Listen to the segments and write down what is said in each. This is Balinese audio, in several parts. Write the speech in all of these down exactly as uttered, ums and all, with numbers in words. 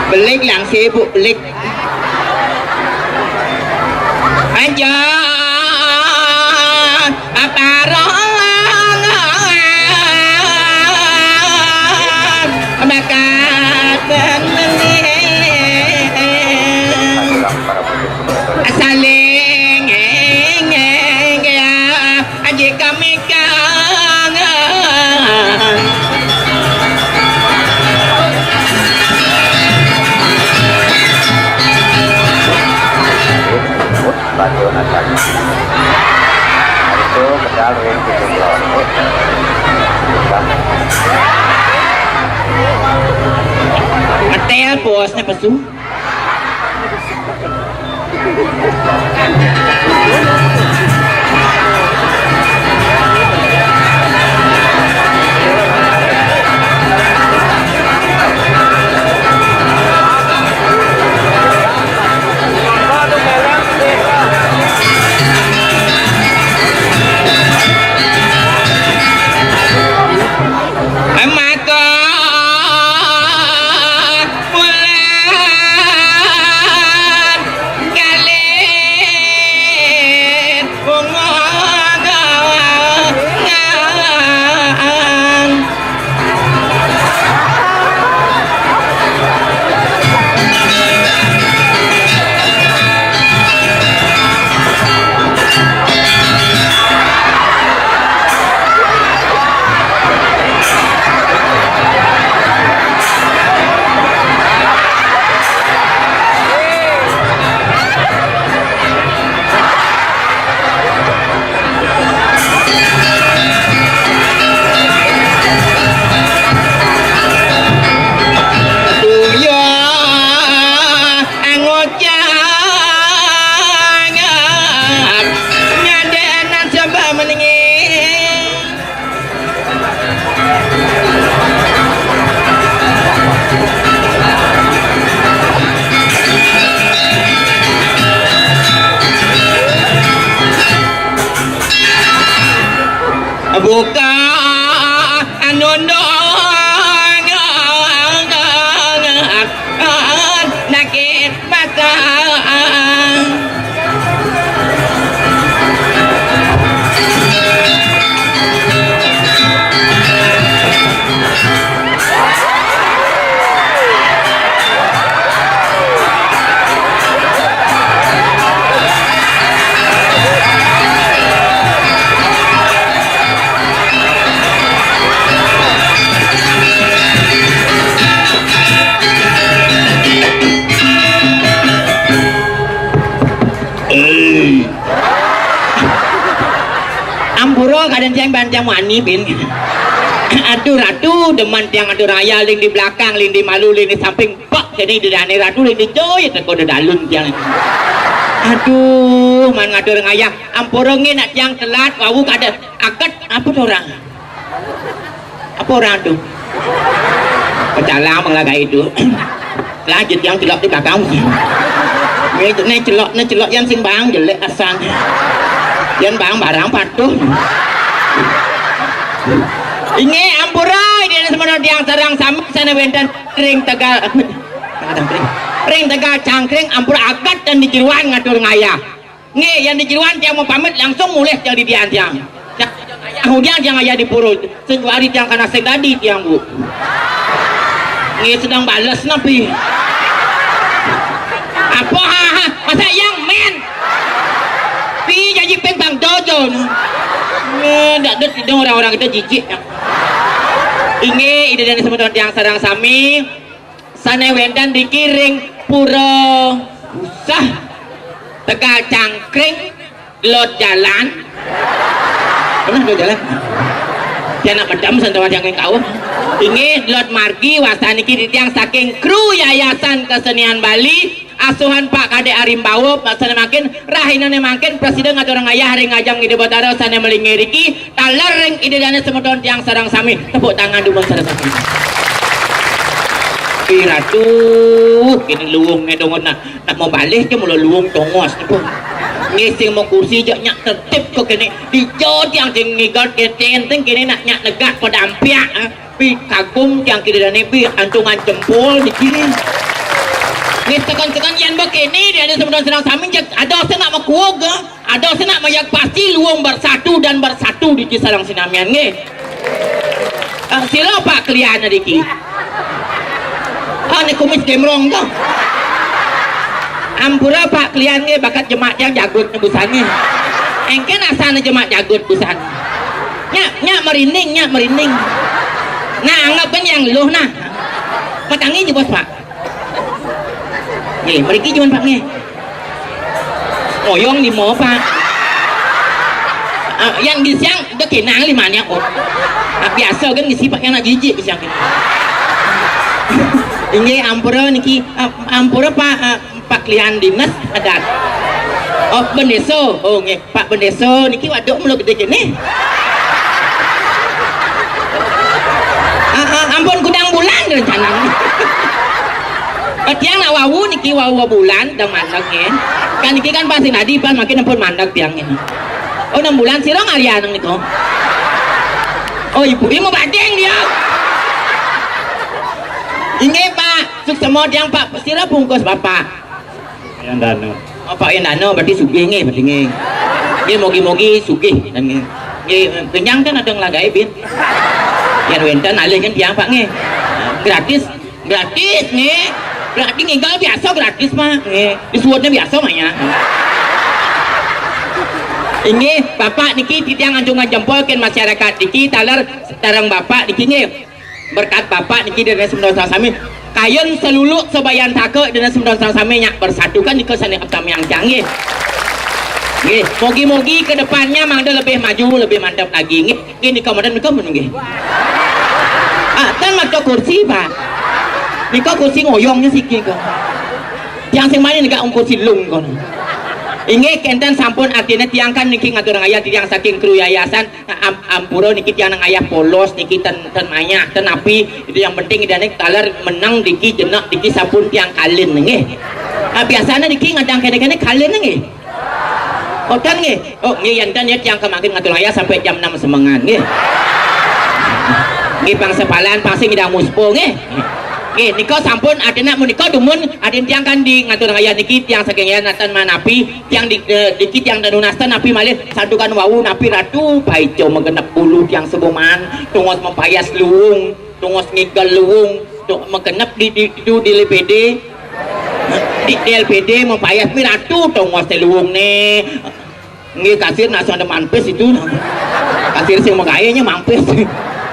Belik yang sibuk, belik. Aja aparong bakat saling aji kami kangen. Itu medal ring tujuh belas. Ngetel bosnya pesu. Maka bulan kalir bunga. Tuyul angucap nyadenan sebab menengih. Buka anu ndong nakit mata. Ampura, kadén tiang bantiang wani, bin. Aduh, Ratu, demen tiang aduh raya, ling di belakang, ling di malu, ling di samping, bak, jadi di dane Ratu, ling di joy, teko di dalun tiang. Aduh, man ngatur ngayah, ampura nggih nak tiang telat, wau kada aket, apa tu orang? Apa orang tu? Pecalang menglagai tu. Lanjut yang celok di belakang. Ni, ni celok, ni celok yang sing bang jelek asal. Yang bang barang patuh. Inggih ampura, ini semua tiang sareng sami sana wénten ring Tegal. Ring Tegal Cangkring ampura agat dan di jeruan ngatur ngayah. Nggih, yang di jeruan tiang mau pamit langsung mulih tiang di dian tiang. Tiang hudian tiang aya di purut. Sing wari tiang kana sing dadi tiang, Bu. Nggih, sedang bales napi? Apa, ha, ha? Masa yang men? Pi janji peng bang dojo ni. Nggih, dak det orang-orang kita jijik. Inggih, ida dan semeton tiang sareng sami. Sané wénten dikiring pura usah Tegal Cangkring, lot jalan. Pernah lot jalan? Dia nak bedam santawa yang kau. Inggih, lot margi, wasta niki titiang saking kru Yayasan Kesenian Bali, asuhan Pak Kadek Arimbawa, sané mangkin, rahinané mangkin, prasida ngaturang ayah ring ajeng Ida Batara sané malinggih riki, taler ring Ida Dané semeton tiang sareng sami. Tepuk tangan dumun sareng sami. Ih, Ratu, kini luung ngedongon nak, nak mau balik ke mula luung tongos tu. Ngising mau kursi jak nyak tertib kok kene. Dijo tiang sing ngigot ke tenteng kene nak nyak negak pada ampiak, eh. Pi kagum tiang kiri dan bi antungan jempol di kiri. Ngi tekan-tekan yan ba kene dia ada sebenarnya senang samin jak ada senak makuog, eh. Ada senak mayak pasti luung bersatu dan bersatu di kisah sinamian nge. Ah, sila pak kelian diki. Ah, ni kumis gemrong tu. Ampura pak kelian nge bakat jemak yang jagut ni busan nge. Engken asal ni jemak jagut busan. Nyak, nyak merinding, nyak merinding. Nah, anggap kan yang luh nah. Matangi je bos pak. Nge, meriki cuman pak nge. Ngoyong lima pak. Ah, yang di siang udah kenang lima nya oh. Ah, biasa kan ngisi pak yang nak jijik di siang. Inggih ampura niki, ah, ampura pak, ah, pak lian dinas adat. Oh, bendeso. Oh, nge. Pak Bendeso niki waduk mula gede kene. Ah, ah, ampun kudang bulan rencana. Eh, tiang nak wawu niki wawu bulan dan mandek nge. Kan niki kan pasti nadi pan makin ampun mandek tiang ini. Oh, enam bulan sira ngalian niko. Oh, ibu ini mau badeng dia. Inggih, Pak. Suksema tiang, Pak. Sira bungkus, Bapak. Yang dana. Bapak yang dana berarti sugih nge berarti nge. Nge mogi-mogi sugih dan nge. Nge kenyang kan ada ngelagai bin. Yang wenten alih kan tiang pak nge. Gratis, gratis nge. Berarti ngigal biasa gratis pak nge. Disuatnya biasa mah ya. Ini bapak niki titiang anjungan jempol ken masyarakat niki taler tarang bapak niki nge. Berkat Bapak niki dene semeton sami. Kayun seluluk sebayan taka dene semeton sami nyak bersatukan di kesane kami yang canggih. Nggih, mogi-mogi ke depannya mangda lebih maju, lebih mantap lagi nggih. Nggih nika mantap nika mun nggih. Ah, tan mata kursi, Pak. Nika kursi ngoyongnya siki kok. Tiang sing mani nika ung kursi lung kono. Inggih kenten sampun artine tiang kan niki ngatur ngayah tiang saking kru yayasan. Nah, am- ampura niki tiang nang ayah polos niki ten ten mayah ten api itu yang penting idane taler menang diki jenak diki sampun tiang kalin nggih. Nah, biasanya niki ngadang kene-kene kalin nggih. Koten nggih. Oh, nggih enten ya tiang kemakin ngatur ayah sampai jam enam semengan nggih. Nggih pang sepalan pasti ngidang muspo nggih. Nggih nika sampun adina menika dumun adin tiang kan di ngatur ayah niki tiang saking ya natan manapi Tiang di, eh, diki tiang danu nasta napi malih santukan wau napi ratu paica magenep bulu tiang sebuman tungos mapayas luung tungos ngigel luung tu magenep di di di, di L P D di, di L P D mapayas mi ratu tungos te luung ne nggih kasir nak sudah mampis itu kasir sing magayanya mampis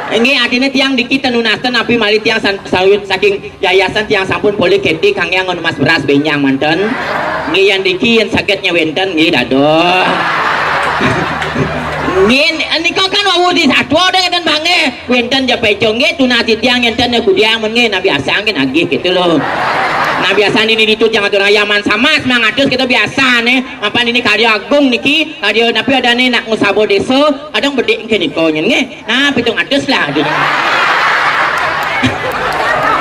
nggih adine tiang diki tanu nasta napi malih tiang san, sawit saking Yayasan tiang sampun polih keti kangge ngon emas beras benjang manten. Nggih yan diki yen saged nyewenten nggih dadoh. Nggih nika kan wau di satwa deh ngeten bange. Wenten ja peco nggih tunas titiang enten ya kudiang men nggih nah biasa nggih nagih gitu loh. Nah biasa ini ditu jangan turun ayaman sama semang atus kita biasa nih. Mapan ini karya agung niki karya napi ada nih nak ngusabo desa kadang bedik nggih nika nyen nggih. Nah, pitung atus lah.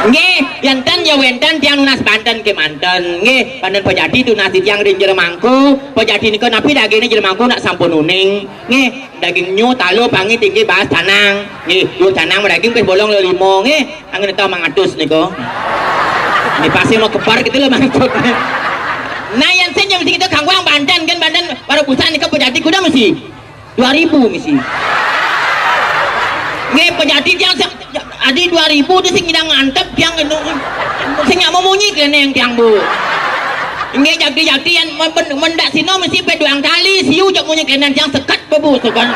Nggih, yanten ya wenten tiang nunas banten kemanten. Nggih, banten pejati tunas di tiang ring jero mangku. Pejati nika napi dagingnya jero mangku nak sampun uning. Nggih, daging nyu talu pangi tinggi bahas tanang. Nggih, dua tanang daging pes bolong lima nggih. Angin tahu mangatus nika. Nggih pasti mau kepar gitu loh maksudnya. Nah, yang saya jam kita kangguang banten kan banten para busan nika pejati kuda mesti. Dua ribu misi. Nggih pejati tiang adi dua ribu tu sing ngidang ngantep tiang anu sing nyak memunyi kene yang tiang bu. Nggih jakti-jakti yang mendak sino mesti pe duang kali siu jak munyi kene tiang seket bebu sukan.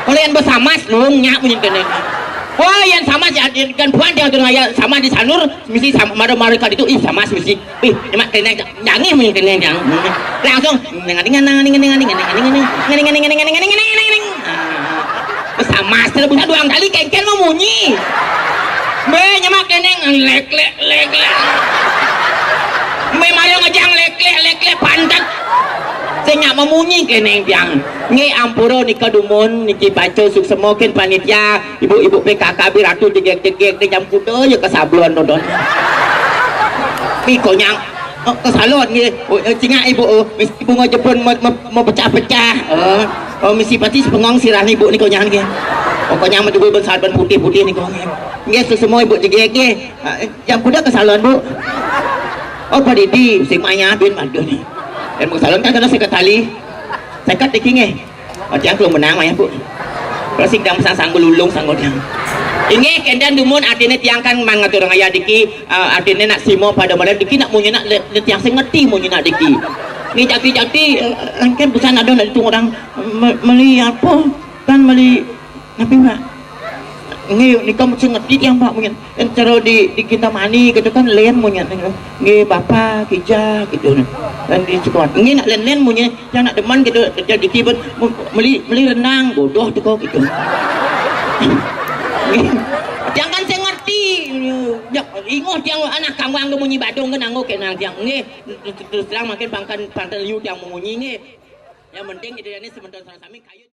Kalau yang besamas lung nyak munyi kene. Oh yang sama si adi kan puan tiang tu raya sama di sanur mesti sama mara-mara kali tu ih sama mesti. Ih, nyemak kene jangih mun kene jang. Langsung neng neng neng neng neng neng neng neng neng neng neng neng neng neng neng neng neng neng. Sama setelah busa dua kali kengken mau munyi. Be nyemak kene lek lek lek lek. Be mario ngejang lek lek lek lek pantat. Sing nyak memunyi kene jang. Nggih ampura nika dumun niki paco suksema ken panitia ibu-ibu P K K bi ratu jegek-jegek di jam kuda ya ke sablon dodon. Pi konyang. Oh, ka salon nggih. Oh, eh, cingak ibu, oh, misi bunga jepun mau, mau, mau pecah-pecah. Oh, oh, misi pati sepengong sirah ibu nika nyan nggih. Oh, konyang madugul ban sarban putih-putih nika nggih. Nggih, sesemua ibu jegeg nggih. Ah, eh, jam kuda ka salon, Bu. Oh, padidi, si maya bin madun ni. Dan ka salon kan kena seket tali. Seket iki nggih. Oh, tiang belum menang maya, Bu. Kalau sing dang sang sanggul ulung sanggul tiang. Inggih, kenten dumun artine tiang kan man ngatur ngaya diki, eh, artine nak simo pada malam diki nak munyi nak le, le tiang sing ngerti munyi nak diki. Ni jati-jati, eh, engken pesan ada nak ditung orang me-, meli apa? Kan meli napi, Pak? Nggih, nika mesti ngerti tiang, Pak, munyi. Kan cara di, di Kintamani gitu kan len munyi. Nggih, Bapak, Kijah gitu. Dan di sekolah. Nggih, nak len-len munyi. Tiang nak demen gitu, kerja diki pun mu-, meli, meli renang, bodoh teko gitu. Nggih. Tiang kan sing ngerti. Ya, inguh tiang anak kangwang ke munyi badung ke nanggo ke nang tiang. Nggih, terus terang makin pangkan pantai liu tiang munyi nggih. Yang penting itu ini sementara sami kayu.